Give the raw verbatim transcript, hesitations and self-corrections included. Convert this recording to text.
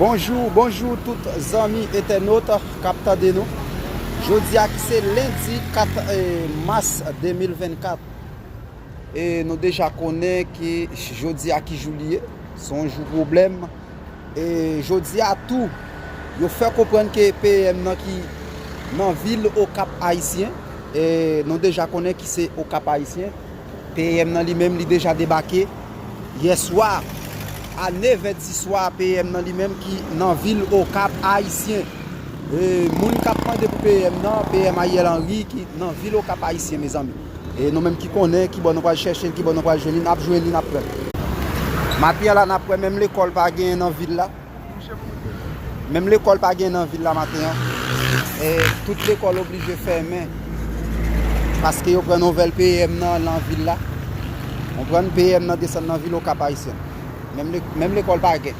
Bonjou, bonjou tout zanmi entènot k ap tande nou. Jodi a ki se lendi kat, eh, mas de mil vennkat. E nou deja konnen ke jodi a ki jou li ye, se yon jou pwoblèm. E jodi a tou, yo fè konprann ke P M nan ki nan vil Okap Ayisyen, e nou deja konnen ki se Okap Ayisyen, P M nan li menm li deja debake yè swa a nevè di swa, P M nan li menm ki nan vil Okap Ayisyen. E moun k ap mande pou P M nan, P M Ariel Henry ki nan vil Okap Ayisyen, mezanmi. E nou menm ki konnen kibò nou pral chèche l, kibò nou pral jwenn li, n ap jwenn li, n ap pran l. Maten an la, n ap wè menm lekòl pa genyen nan vil la. Menm lekòl pa genyen nan vil la maten an. E tout lekòl oblije fèmen. Paske yo pran nouvèl P M nan nan vil la. Konprann, P M nan desann nan vil Okap Ayisyen. Menm le-, menm lekòl pa gen.